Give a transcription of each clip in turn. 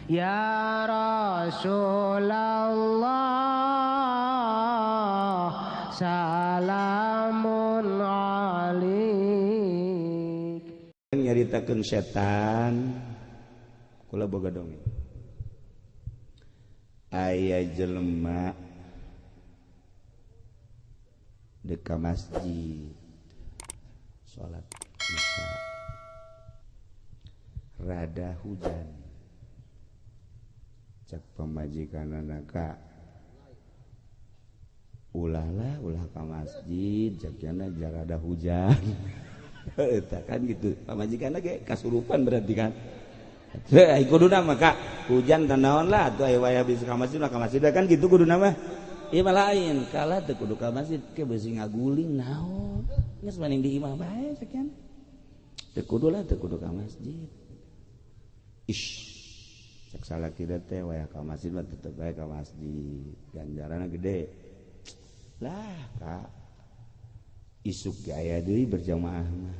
Ya Rasulullah salamun alik. Nyaritakeun setan kula boga dongeng. Aya jelema deka masjid salat isya, rada hujan. Cak pamajikanana ka ulah lah, ulah ka masjid cakna jarada hujan. Eta kan gitu pamajikanna ge kasurupan berarti kan. Teu kuduna mah ka hujan tanaon lah atuh aya waya bisa ka masjid lah ka masjid kan gitu kuduna mah. Ieu mah lain kalah teu kudu ka masjid ke beusi ngaguling naon geus mending di imah bae sekian. Teu kudu lah teu kudu ka masjid. Ish cek salaki teh waya ka masjid mah tetep bae ka masjid ganjaranna gede. Lah ka isuk ge aya deui berjamaah mah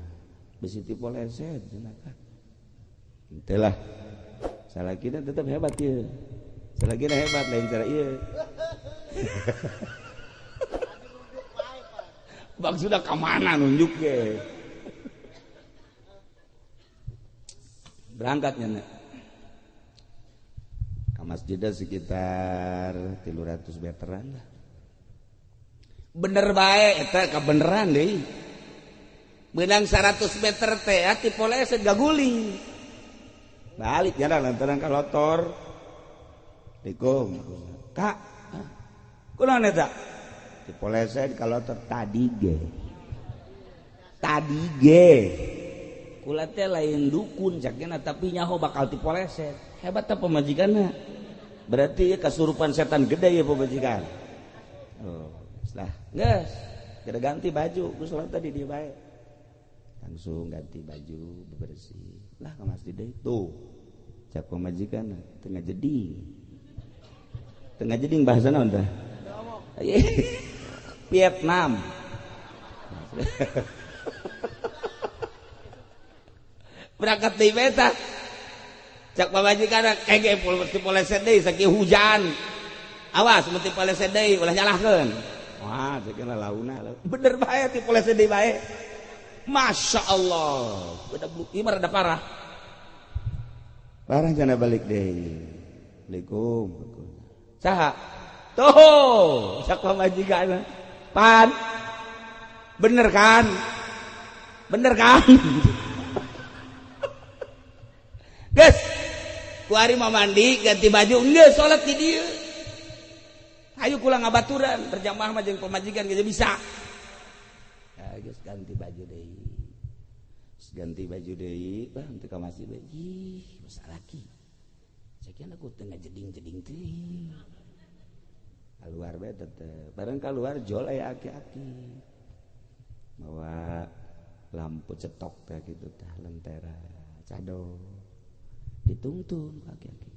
besi tipoleset cenah ka. Henteu lah salakina tetep hebat ieu. Salakina hebat lain cara ieu. Bang sudah ka mana nunjuk ge. Berangkatnya nek ka masjidnya sekitar 300 meteran lah. Bener bae eta kabeneran deui. Beunang 100 meter teh ati poleset gaguling. Balik jalan lantaran ka lotor. Assalamualaikum. Kak, kunaon eta? Ti poleset ka lotor tadi ge. Tadi ge. Kula teh lain dukun cakna tapi nyaho bakal ti poleset. Hebat teh pamajikanna. Berarti kasurupan setan gede ya pamajikan. Oh, lah, geus. Kada ganti baju, geus salat tadi dia bae. Langsung ganti baju, bebersih. Lah ka masjid deui. Tuh. Cak pamajikan tengah jeding. Tengah jeding bahasa naon tah? Vietnam. Berangkat deui bae tah. Cak pamajikan kege mesti poleset deui sakieu hujan. Awas mesti poleset deui ulah nyalahkeun. Wah, sakieu launa. Bener bae ti poleset deui bae. Masya Allah. Beda ieu mah rada parah. Parah cenah balik deui. Assalamualaikum. Saha? Tuh, cak pamajikan. Pan. Bener kan? Bener kan? Geus, ku ari mah mandi ganti baju geus salat di dieu. Ayo kula ngabaturan berjamaah mah jeung pamajikan geus bisa. Ya geus ganti baju deui. Geus ganti baju deui, bah teu ka masjid bae. Ih, salaki. Sakian aku teu ngajeding-jeding teuing. Keluar bae tetep. Bareng keluar jol aya aki-aki. Bawa lampu cetok teh kitu tah lentera cado. Dituntun aki-aki.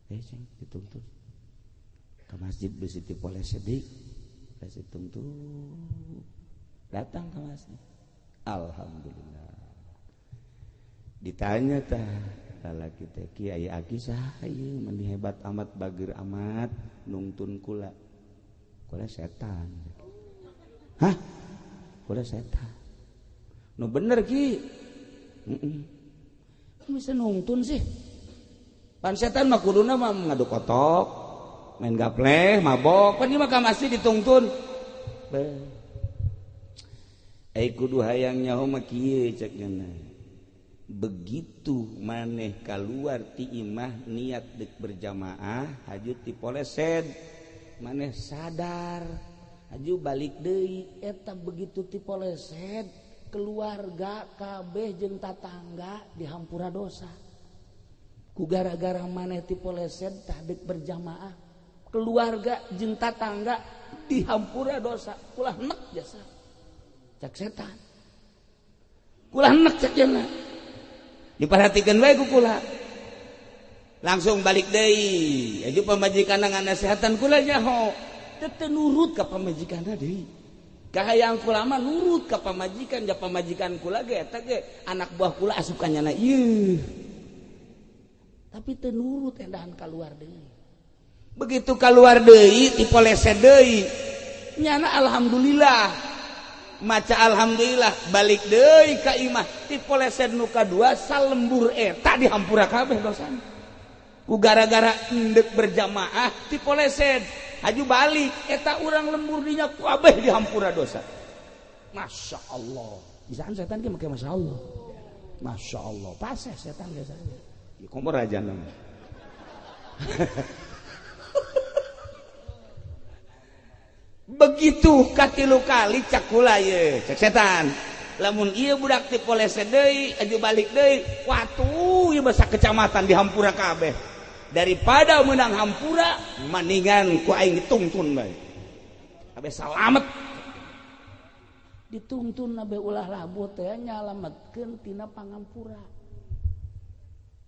Ceng dituntun. Ke masjid besi tipoleset deui. Besi tuntun. Datang ke masjid. Alhamdulillah. Ditanya tah lalaki teh kiai aki saha ieu meni hebat amat bager amat nungtun kula. Kula setan. Hah? Kula setan. Nu bener ki. Heeh. Bisa nungtun sih. Pan setan mah kuduna mah ngadu kotok, main gapleh, mabok, pan ieu mah ka masjid ditungtun. Beuh. Ai kudu hayang nyaho mah kieu cek nya. Begitu maneh kaluar ti imah niat deuk berjamaah haju ti poleset maneh sadar haju balik deui eta begitu ti poleset keluarga kabeh jeung tatangga dihampura dosa ku gara-gara maneh ti poleset tah deuk berjamaah keluarga jeung tatangga dihampura dosa ulah nek jasa cak setan ulah nek cak cenah diperhatikan bae ku kula langsung balik deui aju pamajikanna nganasehatan kula nyaho teu nurut ka pamajikanna deui. Kahayang kula mah nurut ka pamajikan, ja pamajikan kula ge eta ge anak buah kula asup ka nyana ieu. Tapi teu nurut endahan kaluar deui. Begitu kaluar deui dipoleset deui. Nyana alhamdulillah. Maca alhamdulillah balik deui ka imah dipoleset nu kadua salembur eta dihampura kabeh dosana. Ku gara-gara endek berjamaah dipoleset haju balik eta urang lembur dinya kabeh dihampura dosa. Masya Allah. Bisaan setan ge make Masya Allah. Masya Allah. Paseh setan biasanya. Ya kompor aja nama. Begitu katilu kali cak kula ye, cek setan. Lamun ieu budak dipoleset deui, aju balik deui, watuh ieu basa kecamatan dihampura kabeh. Daripada menang hampura, maningan ku aing dituntun bae. Kabeh salamet. Dituntun abe ulah labuh teh nyalametkeun tina pangampura.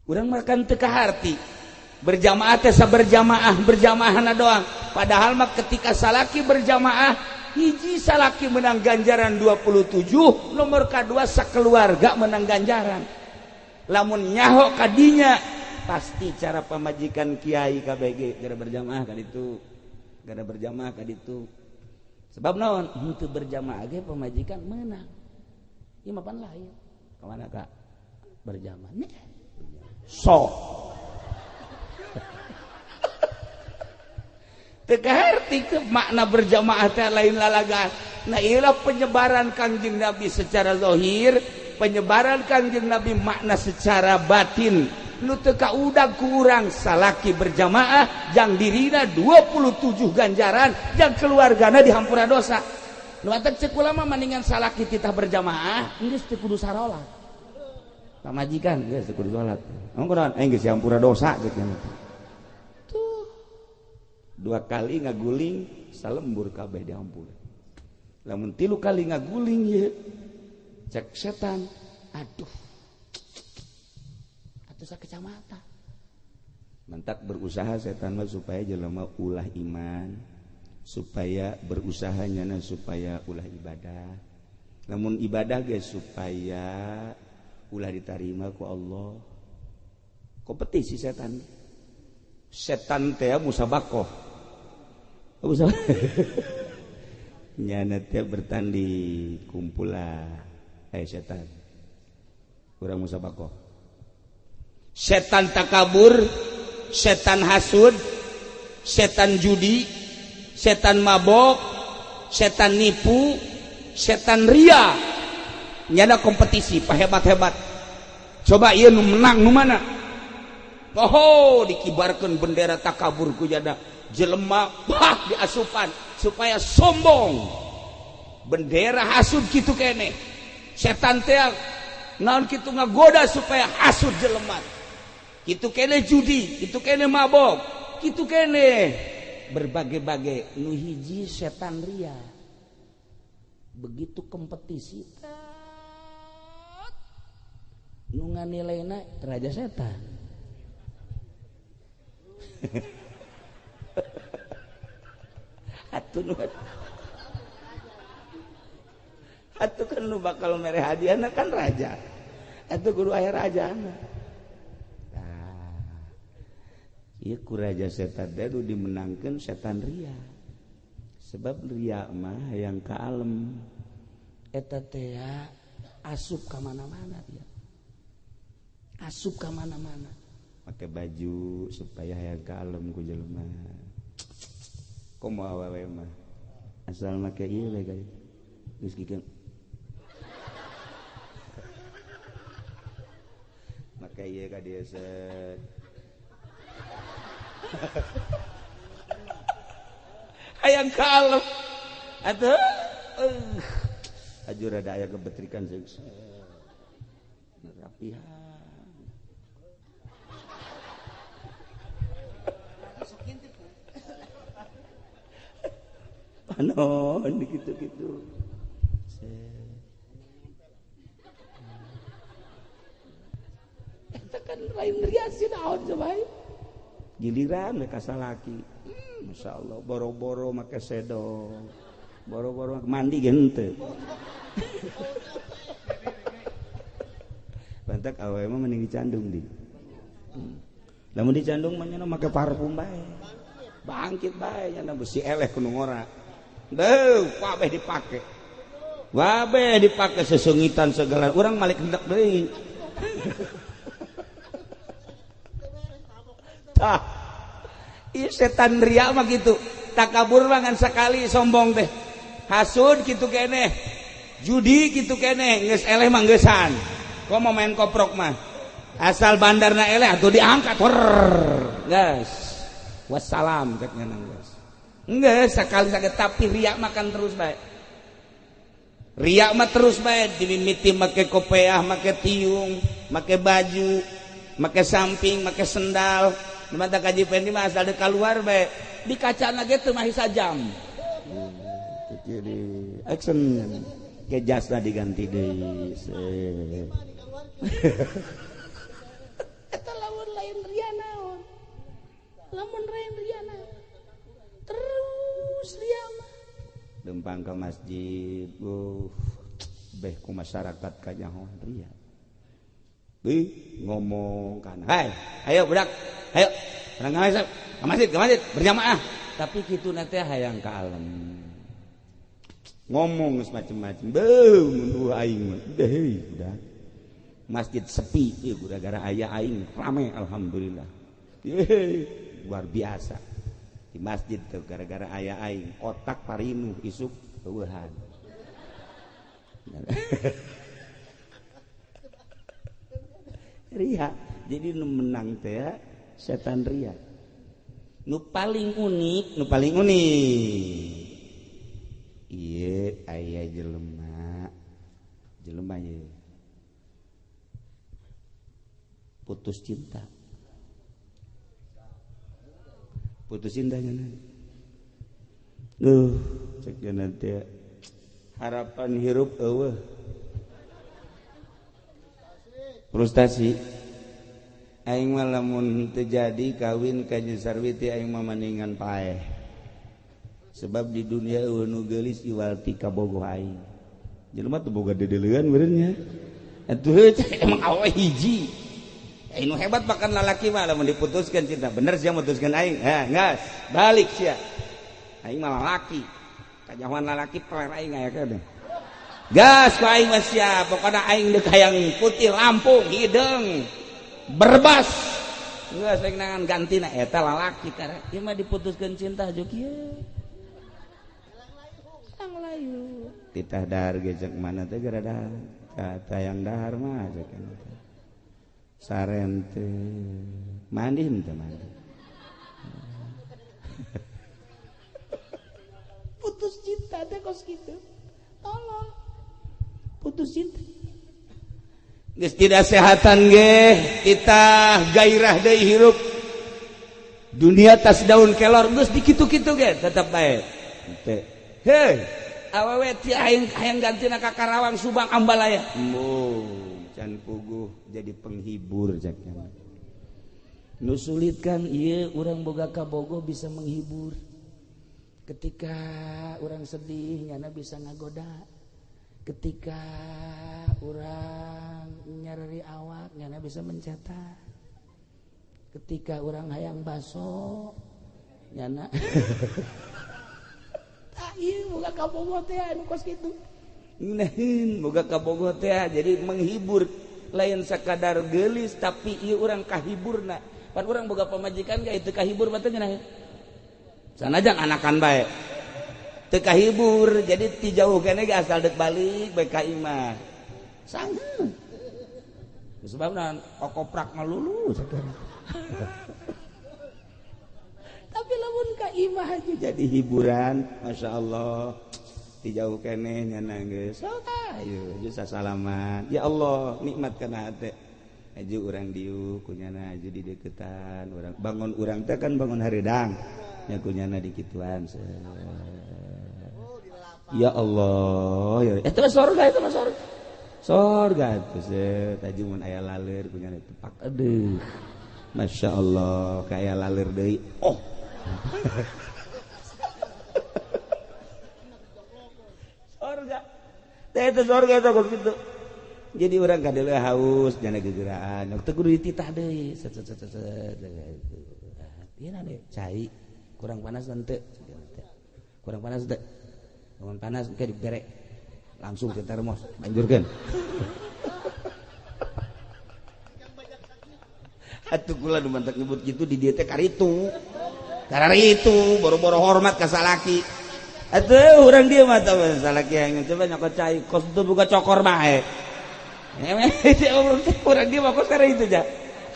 Urang makan teu kaharti. Berjamaah teh saberjamaah, berjamaahna doang. Padahal mah ketika salaki berjamaah, hiji salaki menang ganjaran 27, nomor kadua sakeluarga menang ganjaran. Lamun nyaho kadinya pasti cara pamajikan kiai KBG gara berjamaah ka ditu. Gara berjamaah ka ditu. Sebab naon? Henteu berjamaah ge pamajikan meunang. Ieu mah pan lain. Ka mana Kak? Berjamaah. Nih. Sok. Teu kaharti ke makna berjamaah teh lain lalagaan. Nah ieulah penyebaran Kangjeng Nabi secara zahir, penyebaran Kangjeng Nabi makna secara batin. Nu teu kaudag ku urang salaki berjamaah jang dirina 27 ganjaran, jang keluargana dihampura dosa. Nu atak ceuk ulama mendingan salaki titah berjamaah geus teu kudu sarolat. Pamajikan geus teu kudu salat. Emang kunaon? Aing geus dihampura dosa ceuk nya. Tuh. Dua kali ngaguling salembur kabeh dihampura. Lamun tilu kali ngaguling ye cek setan, aduh. Atuh sakecamatan. Mantak berusaha setan mah supaya jelema ulah iman, supaya berusaha nyana supaya ulah ibadah. Lamun ibadah ge supaya ulah ditarima ku Allah. Kompetisi setan. Setan teh musabakoh. Nyana teh bertanding kumpulah setan. Urang musabakoh. Setan takabur, setan hasud, setan judi, setan mabok, setan nipu, setan ria. Nyana kompetisi pahebat-hebat. Coba ieu nu menang nu mana? Oh, dikibarkan bendera takabur ku jada jelema bah diasupan supaya sombong. Bendera hasud kitu kene. Setan teh naon kitu ngagoda supaya hasud jelema. Kitu kene judi, kitu kene mabok, kitu kene berbagai-bagai. Nu hiji setan ria. Begitu kompetisi nu nganilaina raja setan. Atuh kan nu bakal mere hadiahna kan raja. Atuh kudu aya rajana. Tah. Ieu ku raja setan teh nu dimenangkeun setan ria. Sebab ria mah hayang ka alem. Eta teh asup ka mana-mana dia. Asup ka mana-mana. Pakai baju supaya hayang ka alem ku jelema. Komo awewe mah asal make ieu we guys. Geus gikeun. Make ieu ka dieu set. Hayang ka alem. Atuh aju rada aya kebetrikan seuk. Rapihan. Panon gitu-gitu. Eta kan lain riasi naon coba. Giliran we ka salaki. Masyaallah boro-boro make sedong. Boro-boro mandi ge henteu. Bantak awewe mah mending dicandung di. Lamun dicandung mah nya make parfum bae. Bangkit bae nya besi eleh ku nu ngora. Deuh, kabeh dipake. Kabeh dipake sesengitan segala. Urang malik hendak deui. Tah. Ieu setan ria mah kitu. Takabur mah ngan sakali sombong teh. Hasud kitu keneh. Judi kitu keneh, geus eleh mah geusan. Komo main koprok mah. Asal bandarna eleh atuh diangkat hor. Geus. Wassalam cek nya geus. Geus sakali sakit tapi ria makan terus bae. Ria mah terus bae dimimiti make kopeah, make tiung, make baju, make samping, make sendal. Mata kaji pendi mah asal deuk keluar bae. Di kacana ge teu mahi sajam. Jadi action ke jasna diganti deui. Eta lamun lain ria naon? Lamun lain ria naon? Terus ria mah. Lempang ke masjid, beh ku masyarakat kanyahoan ria. Beuh ngomong kan, "Hai, ayo budak, ayo urang ka masjid, berjamaah." Tapi kitu na teh hayang ka alam. Ngomong geus macem-macem. Beuh mun aing mah, deui budak. Masjid sepi ieu gara-gara aya aing rame alhamdulillah. Yeay, luar biasa. Di masjid tuh gara-gara aya aing otak parinuh isuk eueuhan. Ria. Jadi nu menang teh setan ria. Nu paling unik, nu paling unik. Ieu aya jelema. Jelema ieu. Putus cinta. Putus cintanya. Duh, cek nanti harapan hirup eueuh. Frustasi. Aing mah lamun teu jadi kawin ka Nyi Sarwiti aing mah maningan paeh. Sebab di dunia eueuh nu geulis iwal ti kabogoh aing. Jelema teu boga dedeleuan meureun nya. Atuh emang awewe hiji. Nu hebat bahkan lalaki mah lamun diputuskan cinta bener sia mutuskeun aing. Ha, geus, balik sia. Aing mah lalaki. Kajahoan lalaki peler aing aya keneh. Gas ku aing mah sia, pokona aing deuk hayang putih Lampung hideung. Berbas. Geus aing nangan gantina eta lalaki tara. Ieu mah diputuskeun cinta jeung kieu. Lang layu. Titah dahar ge cek mana teh gara dahar. Kata yang dahar mah cek teh. Saren teh mandi henteu mandi. Putus cinta teh kos kitu. Tolong. Putus cinta. Geus tidak sehatan ge, titah gairah deui hirup. Dunia tas daun kelor geus dikitu-kitu ge tetep bae. Henteu. Heuh, awewe ti aing hayang gantina ka Karawang, Subang, Ambalaya. Embung. Can puguh jadi penghibur caknya. Nu sulitkan ieu urang boga kabogoh bisa menghibur. Ketika urang sedih nyana bisa ngagoda. Ketika urang nyareri awak nyana bisa mencetak. Ketika urang hayang baso nyana tah ieu boga kabogoh teh anu kos kitu. Ngeunaheun boga kabogoh teh jadi menghibur lain sakadar geulis tapi ieu urang kahiburna. Pan urang boga pamajikan ge teu kahibur mah teh ngeunaheun. Sanajan anakan bae teu kahibur jadi ti jauh keneh ge asal deuk balik bae ka imah. Sangeun. Sebabna kokoprak ngalulu Tapi lamun ka imah aja jadi hiburan, Masya Allah. Jauh keneh nyana geus sok ayo aju sasalaman ya Allah nikmat kana hate aju urang dieu kunyana aju di deukeutan urang bangun urang teh kan bangun hareudang nya kunyana di kituan ya Allah ya eta mah sorga eta mah sorga sorga atuh set aju mun aya laleur kunyana tepak aduh Masya Allah kaya laleur deui oh sorga teh itu sorga itu gitu. Jadi orang kadeuleuh haus jana gegeraan. Teu kudu dititah deui. Set set set set. Ieu na cai kurang panas henteu. Kurang panas teu. Kurang panas engke dibere langsung ke termos banjurkeun. Atuh kula nu mantak nyebut gitu di dieu teh karitu. Kararitu boro-boro hormat ka salaki. Atuh urang dieu mah tah salaki yang coba nyokot cai kos teu buka cokor bae. Urang dieu mah kos kararitu ja.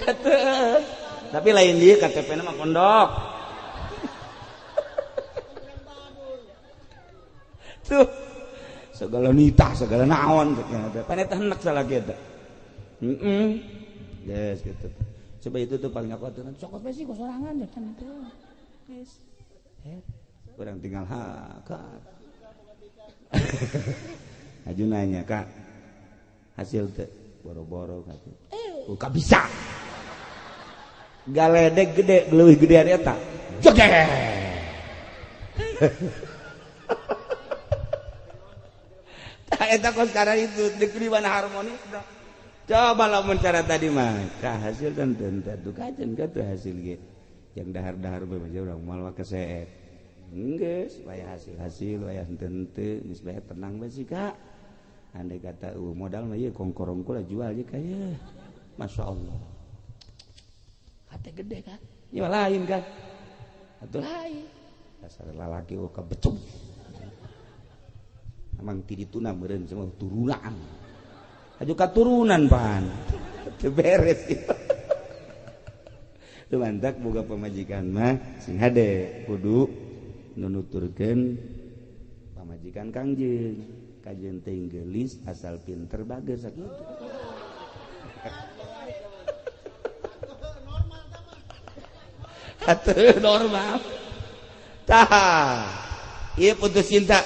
Atuh. Tapi lain dieu KTP-na mah pondok. Tuh segala nitah segala naon pan eta hendak salaki eta. Heeh. Geus kitu. Coba itu tuh paling aku aturan cokot we sih sorangan ya kan itu. Geus. Urang tinggal ha Kak. Aju nanya Kak. Hasil teu boro-boro kata. Oh, ka bisa. Galedek gede leuwih gedean eta. Joget. Tah eta kos karena itu deuk di mana harmonis dah. Coba lamun cara tadi mah ka hasil dan tentu kajen ka teu hasil ge. Yang dahar-dahar bae mah urang moal keseet. Geus waya hasil-hasil waya henteu geus bae tenang bae sih Kak. Andai kata modal mah ieu kongkorong kula jual je ka ieu. Masyaallah. Hate gede kan? Ieu mah lain kan. Atuh lain. Dasar lalaki kebecung. Emang ti dituna meureun semua turunan. Aju katurunan pan. Teu beres ieu. Teu mantak boga pamajikan mah sing hade kudu nunuturkeun pamajikan Kangjeng. Kajeun teh geulis asal pinter bager sakitu. Atuh normal. Tah. Ieu putus cinta.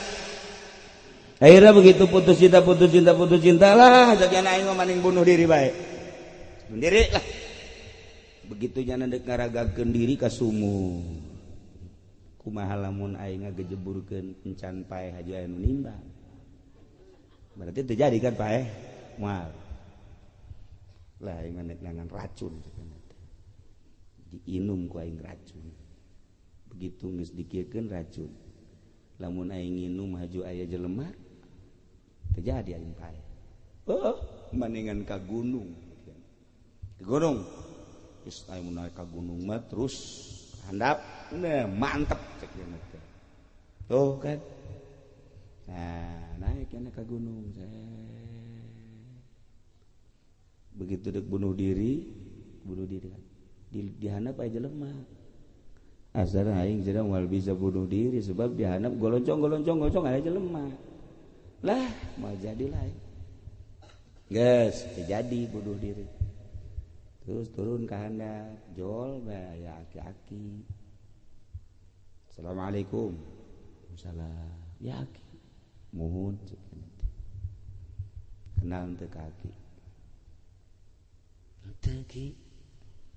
Akhirnya begitu putus cinta, putus cinta, putus cinta lah, jagian aing mah maning bunuh diri bae. Bunuh diri lah. Begitu nya dek ngaragakeun diri ka sumur. Kumaha lamun aing ngagejeburkeun encan paeh haju aya nu nimbang. Berarti teu jadi kan paeh? Moal. Lah aing mah neangan racun. Diinum ku aing racun. Begitu geus dikiekeun racun. Lamun aing nginum haju aya jelema terjadi aing paeh. Oh, mendingan ka gunung. Ke gunung. Geus aing naik ka gunung mah terus handap, nah mantep cek dia teh. Tuh kan. Nah, naik kana ka gunung. Begitu dek bunuh diri kan. Di handap aya jelema. Asal aing jadi moal bisa bunuh diri sebab di handap goloncong-goloncong aya jelema. Lah, mau jadi lah. Geus, terjadi bunuh diri. Terus turun ke handap, jol bae aki-aki. Assalamualaikum. Waalaikumsalam. Ya aki. Muhun kenal teu ka aki. Teu ki.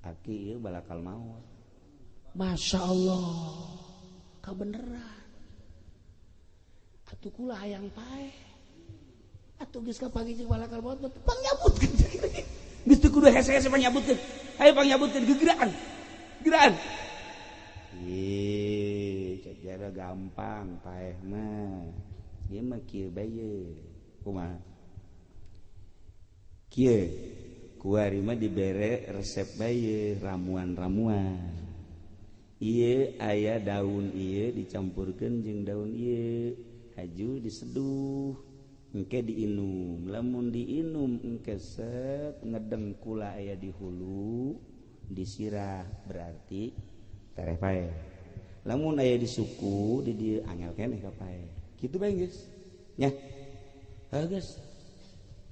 Aki ieu balakal maot. Masya Allah, kabeneran. Atuh kula hayang paeh. Atuh geus kapagi jeung balakal maot pangyabutkeun. Geus teu kudu hese-hese pangyabutkeun. Hayu pangyabutkeun gegeraan. Gegeraan. Ih, cek jara gampang paeh mah. Ieu mah kieu bae ye. Kumaha? Kieu. Kuari mah dibere resep bae ramuan-ramuan. Ieu aya daun ieu dicampurkeun jeung daun ieu. Haju diseduh engke diinum, lamun diinum engke set ngedeng kula aya di hulu disirah berarti tereh paeh. Lamun aya di suku di dieu angel keneh ka paeh. Kitu bae geus. Nya. Heuh geus.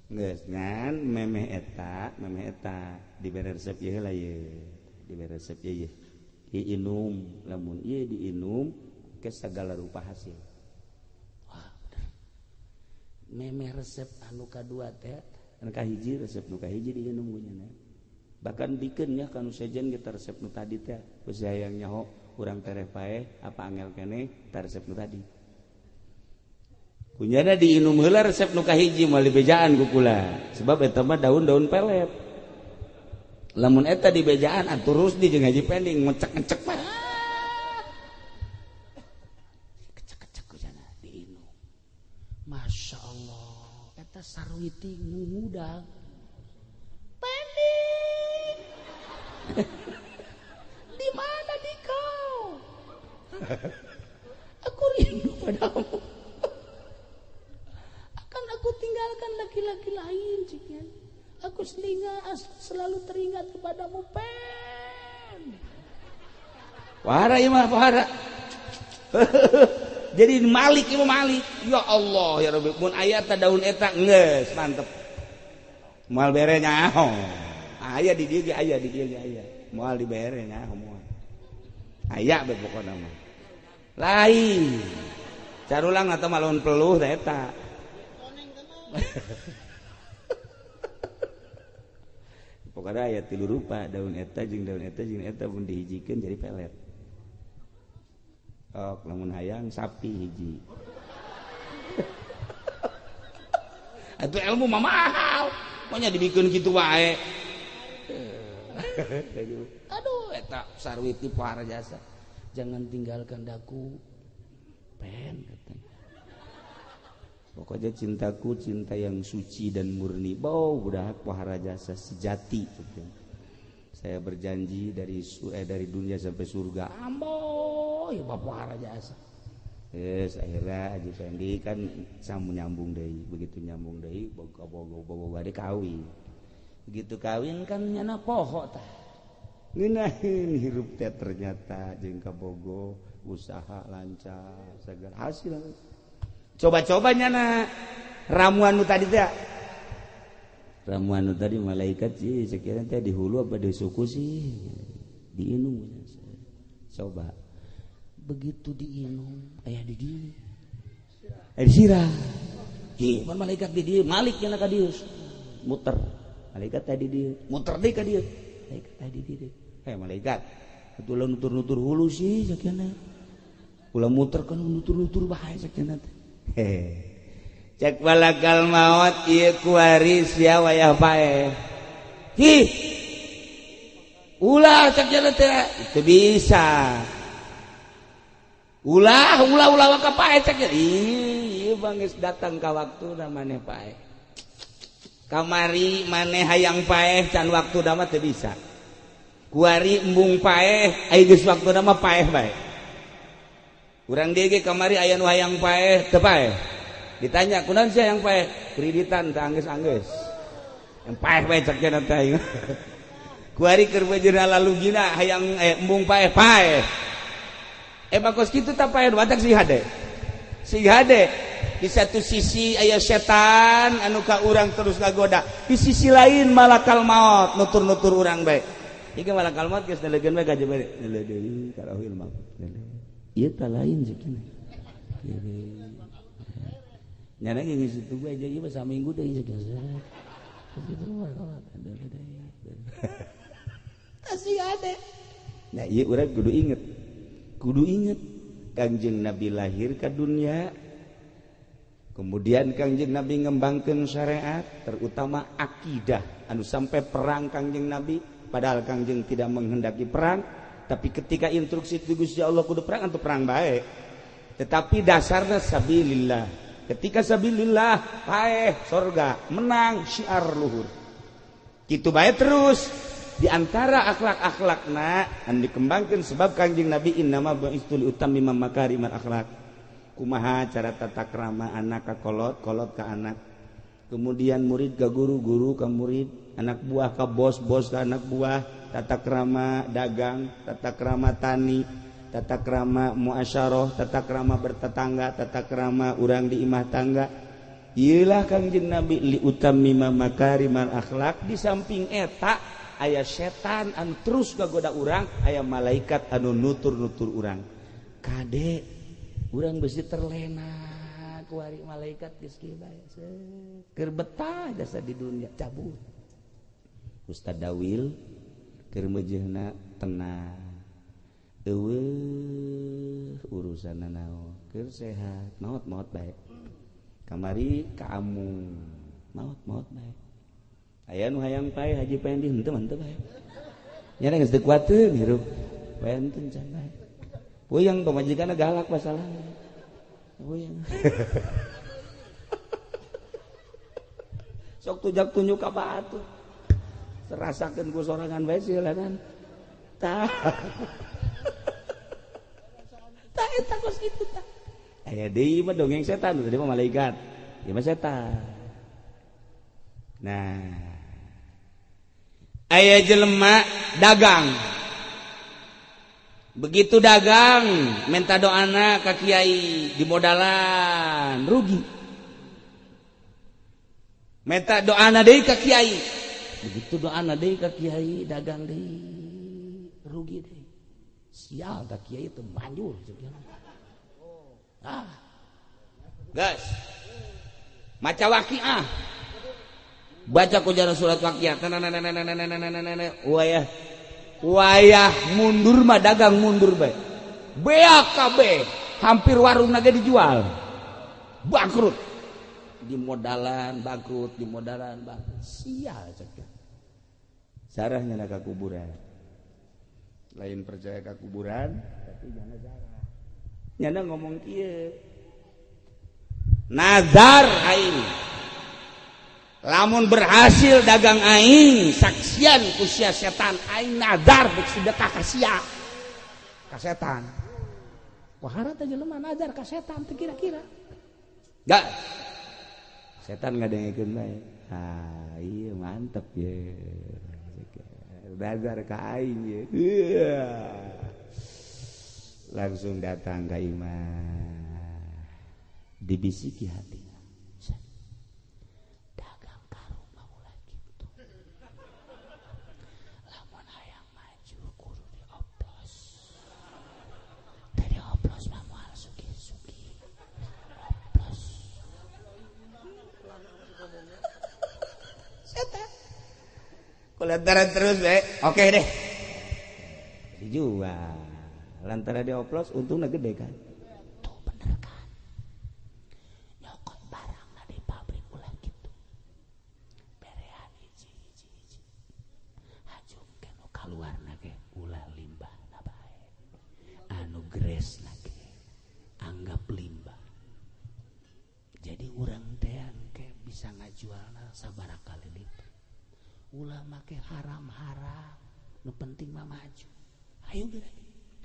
Geus ngan memeh eta dibere resep ieu heula ieu. Dibere resep ieu. Diinum, lamun ieu diinum ke segala rupa hasil. Memeh resep anu kadua teh anu kahiji resep nu kahiji diinum ku nya. Bahkan dikeun nya kanu sejen kita resep nu tadi teh geus hayang nyaho urang tereh paeh apa angel keneh ta resep nu tadi. Kunyana diinum heula resep nu kahiji moal dibejaan ku kula. Sebab eta mah daun-daun pelet. Lamun eta dibejaan atuh Rusdi jeung Haji Pending ngecek-ngecek mah. Kecek-kecek kunyana diinum. Masya Allah, eta sarwiti ngungudang. Pending. Di mana di kau? Aku rindu padamu. Akan aku tinggalkan laki-laki lain, cikian. Aku selalu teringat kepadamu, Pen. Wahara ieu mah wahara. Jadi Malik ieu Malik. Ya Allah ya Rabbi, mun aya ta daun eta geus mantep. Moal bere nyaho. Aya di dieu ge aya di dieu ge aya. Moal dibere nyaho moal. Aya be pokona mah. Lain. Carulang atau malon peluh teh eta. Pokoknya aya tilu rupa daun eta jeung daun eta jeung eta mun dihijikeun jadi pelet. Oh, lamun hayang sapi hiji. Atuh ilmu mah mahal. Pokoknya dibikeun kitu wae. Aduh eta sarwiti pohara jasa. Jangan tinggalkan daku. Pen katanya. Pokoknya cintaku cinta yang suci dan murni. Bau budak pohara jasa sejati. Saya berjanji dari dunia sampai surga. Ambo, ya pohara jasa. Yes, akhirnya Haji Fendi kan sama nyambung deui. Begitu nyambung deui, boga-boga deui kawin. Begitu kawin kan nyana poho tah. Ngeunaheun hirup teh ternyata jeung kabogo usaha lancar segala hasil. Coba-coba nyana ramuan nu tadi teh. Ramuan nu tadi malaikat sih sekiranya teh di hulu apa di suku sih diinum. Coba. Begitu diinum aya di dieu. Aya di sirah. Ki, mun malaikat di dieu, malik nyana ka dieu. Muter. Malaikat tadi dieu, muter deui ka dieu. Malaikat tadi di dieu. Eh malaikat, atuh nutur-nutur hulu sih sakirana. Ulah muter kan nutur-nutur bae sakirana teh. Cek balakal maut ieu kuari sia wayah paeh. Hi. Ulah cek jalan teh teu bisa. Ulah ulah ulah waka paeh cek. Ih, ieu bang geus datang ka waktuna maneh paeh. Kamari maneh hayang paeh can waktuna mah teu bisa. Kuari embung paeh ai geus waktuna mah paeh bae. Urang dieu ge kamari aya nu hayang paeh teu paeh. Ditanya kunaon sia hayang paeh? Kreditan teu anggeus-anggeus. Yang paeh bae cek cenah teh. Kuari keur beujeuh lalugina hayang embung paeh paeh. Bakos kitu tah paeh batak si hade. Si hade di satu sisi aya setan anu ka urang terus ngagoda. Di sisi lain malakal maut nutur-nutur urang bae. Ieu malakal maut geus nelegeun bae ka jebere. Nelegeun karauhil maut. Ieu tah lain sakieu. Nyana ge geus situ bae ieu mah saminggu deui sakieu. Tasih ade. Nah, ieu urang kudu inget. Kudu inget Kangjeng Nabi lahir ka dunia. Kemudian Kangjeng Nabi ngembangkeun syariat, terutama akidah anu sampai perang Kangjeng Nabi, padahal Kangjeng tidak menghendaki perang. Tapi ketika instruksi itu Gusti Allah kudu perang atau perang baik. Tetapi dasarnya sabilillah. Ketika sabilillah paeh sorga, menang syiar luhur. Kitu bae terus. Di antara akhlak-akhlakna anu dikembangkeun sebab Kangjeng Nabi innama bu'istu li utammima makarimal akhlak. Kumaha cara tata krama anak ka kolot, kolot ka anak. Kemudian murid ka guru, guru ka murid, anak buah ka bos, bos ka anak buah. Tata krama dagang, tata krama tani, tata krama muasyarah, tata krama bertetangga, tata krama urang di imah tangga. Ieulah Kangjeng Nabi li utammima makarimal akhlak. Di samping eta aya setan anu terus ngagoda urang, aya malaikat anu nutur-nutur urang. Kade urang besi terlena kuari malaikat geus kieu bae. Keur betah jasa di dunia cabut. Ustaz Dawil keur meujeuhna tenang. Eueuh urusanna naon? Keur sehat, maot-maot bae. Kamari kamu maut maut bae. Aya nu hayang pae Haji Pendi henteu mantep bae. Nya geus teu kuateun hirup. Pae henteu can bae. Puyeng pamajikanna galak masalah. Puyeng. Sok tujak tunjuk ka batu. Serasakeun ku sorangan bae silakan. Tah. Tah eta kos kitu tah. Aya deui mah dongeng setan, tadi mah malaikat. Ieu mah setan. Nah. Aya jelema dagang. Begitu dagang, minta doana ka kiai, dimodalan, rugi. Minta doana deui ka kiai. Begitu doana deui ka kiai, dagang deui, rugi deui. Sial ka kiai teu manjur. Ah. Guys. Maca waqiah. Baca ku jalan surat waqiah. Wayah. Wayah mundur mah dagang mundur bae. BAKB hampir warung naga dijual. Bangkrut. Di modalan bangkrut, di modalan bangkrut. Sial cek. Sarahnya nak kuburan. Lain percaya ke kuburan, tapi jangan sarah. Nyana ngomong kieu. Nazar aing. Lamun berhasil dagang aing, saksian ku sia setan aing nazar bek sedekah ka sia. Ka setan. Wahara teh jelema nazar ka setan teu kira-kira. Gak. Setan ngadengekeun bae. Ah, iya mantep ye. Nazar ka aing ye. Langsung datang ka imah. Dibisiki hati. Dagang karung mah ulah kitu. Lamun hayang maju kudu dioplos. Teu dioplos mah moal sugih-sugih. Oplos. Setan. Kulantaran terus we. Oke deh. Dijual. Lantaran dioplos untungnya gede kan. Tuh bener kan. Nyokot barang di pabrik ulah gitu. Berean hiji hiji hiji. Hajung ke nu kaluarna ge ulah limbah na bae. Anu gresna ge anggap limbah. Jadi urang teh engke bisa ngajualna sabaraha kali lipat. Ulah make haram-haram, nu penting mah maju. Ayo geura.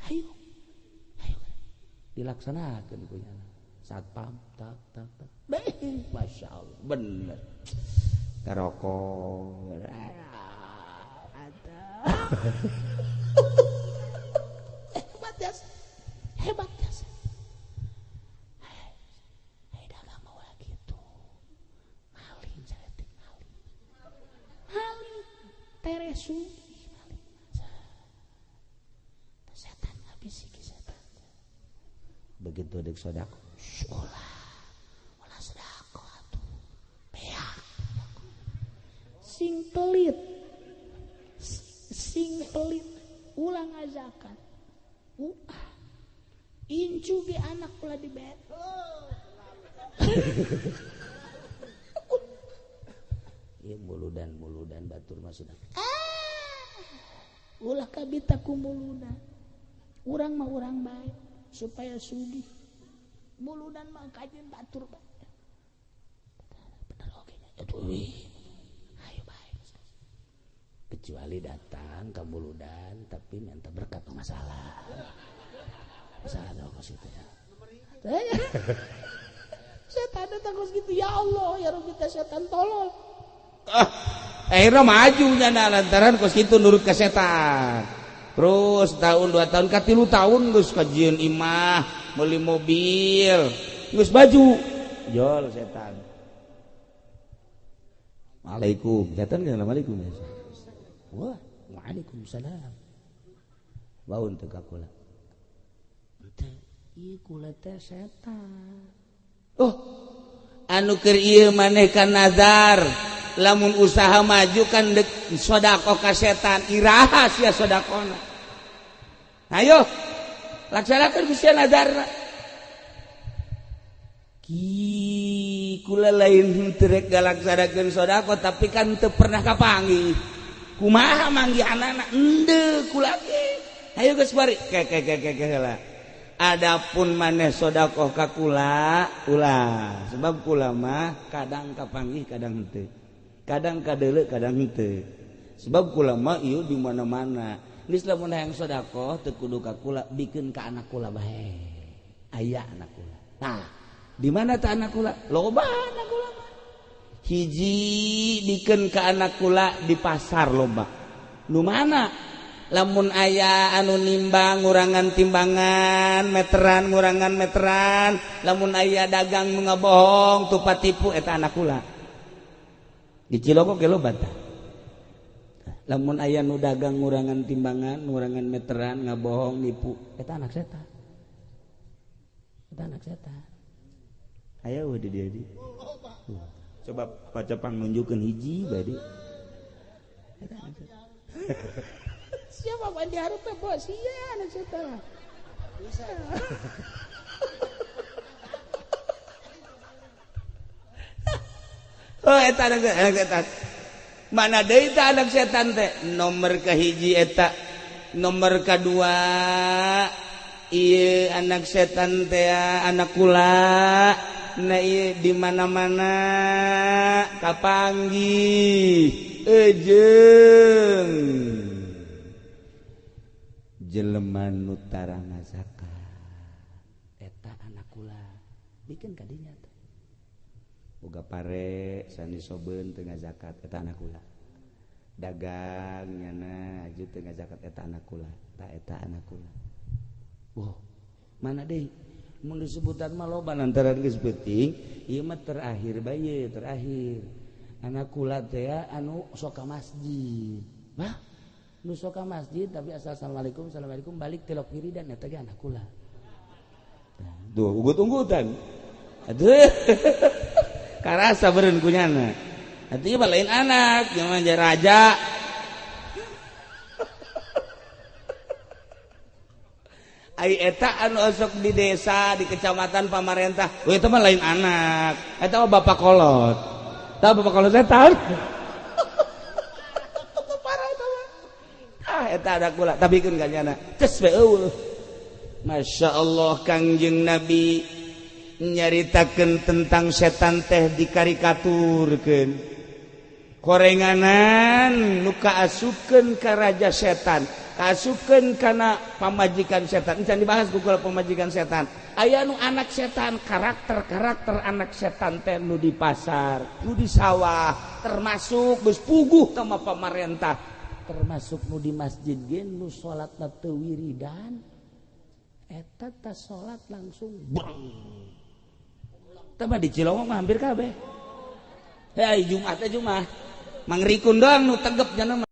Ayo. Ayo. Dilaksanakeun ku nya. Satpam tak tak tak. Beh, Masya Allah, bener. Karokok. Hebat ya. Hebat ya. Hei, dagang mau lagi tuh. Maling saeutik maling. Maling teresu maling. Setan ngabisiki setan. Begitu dek sodako, ulah, ulah sodako atuh, beak, sing pelit, ulah ngazakat, ulah, incu ge anak ulah dibet. Ieu muludan batur maksudna. Ah, ulah kabita ku muludan. Urang mah urang bae supaya sugih. Muludan mah kajeun batur bae. Bener oge nya. Aduh, ayo bae. Kecuali datang ke muludan tapi minta berkat masalah. Masalah tuh kos gitu ya. Setan datang kos gitu, ya Allah, ya Rabbi teh setan tolol. Ah, akhirnya maju nya lantaran kos gitu nurut ke setan. Terus tahun 2 tahun ka 3 tahun geus kajieun imah, meuli mobil, geus baju. Jol setan. Waalaikum. Setan kan assalamualaikum ya. Wah, waalaikumsalam. Baun teu ka kula. Teu, ieu kula teh setan. Oh, anu keur ieu maneh ka nazar. Lamun usaha maju kan dek sodako ka setan, iraha sia sodakona. Ayo, laksanakan ku sia nazarna. Kieu kula lain teu rek ngalaksanakeun sedekah tapi kan teu pernah kapanggih. Kumaha manggih anak-anak endeu kula ge. Ayo geus bari ke ke ke ke heula. Adapun maneh sedekah ka kula ulah, sebab kula mah kadang kapanggih kadang henteu. Kadang kadeuleu kadang henteu. Sebab kula mah ieu di mana-mana. Geus lamun hayang sedekah teu kudu ka kula, bikeun ka anak kula bae. Aya anak kula. Tah, di mana tah anak kula? Loba anak kula mah. Hiji bikeun ka anak kula di pasar loba. Nu mana? Lamun aya anu nimbang ngurangan timbangan, meteran ngurangan meteran, lamun aya dagang nu ngabohong, tupa tipu eta anak kula. Di Ciloko ge loba tah. Lamun aya nu dagang ngurangan timbangan, ngurangan meteran, ngabohong, nipu, eta anak setan. Eta anak setan. Aya eueuh di dieu di. Coba pacepang nunjukeun hiji bae di. Eta anak setan. Siapa mandi hareup teh bos? Iya anak setan. Bisa. Oh eta anak setan. Mana deui tah anak setan teh? Nomor kahiji eta, nomor kadua ieu anak setan teh anak kula. Nah ieu di mana-mana kapanggih eujeung jelema nu tara ngazakat eta anak kula bikeun ka dinya teh boga pare sani sobeun teu ngazakat eta anak kula dagang nyana aju teu ngazakat eta anak kula ta eta anak kula. Wah, mana deui mun disebutan mah loba lantaran geus peuting ieu mah terakhir bae terakhir anak kula teh anu sok ka masjid. Wah, nu sok ka masjid tapi asal assalamualaikum assalamualaikum balik tilok kiri dan eta ge anak kula. Tuh ugut-ugutan. Aduh. Karasa beureun kunyana. Atuh ieu mah lain anak, ieu mah raja. Ai eta anu osok di desa, di kecamatan pamarentah, we eta mah lain anak. Eta mah bapak kolot. Tah bapak kolot setan. Eta ada kula tapi keun ka nyana ces we eueuh. Masya Allah Kangjeng Nabi nyaritakeun tentang setan teh dikarikaturkeun korenganan nu kaasupkeun ka raja setan, kaasupkeun kana pamajikan setan. Encan dibahas ku kula pamajikan setan. Aya nu anak setan, karakter-karakter anak setan teh nu di pasar, nu di sawah, termasuk geus puguh sama pamarentah, termasuk nu di masjid ge nu salatna teu wiridan eta ta salat langsung breng. Tah mah di Cilongok mah hampir kabeh. Hei Jumat teh Jumat mangrikun doang nu tegep nya mah.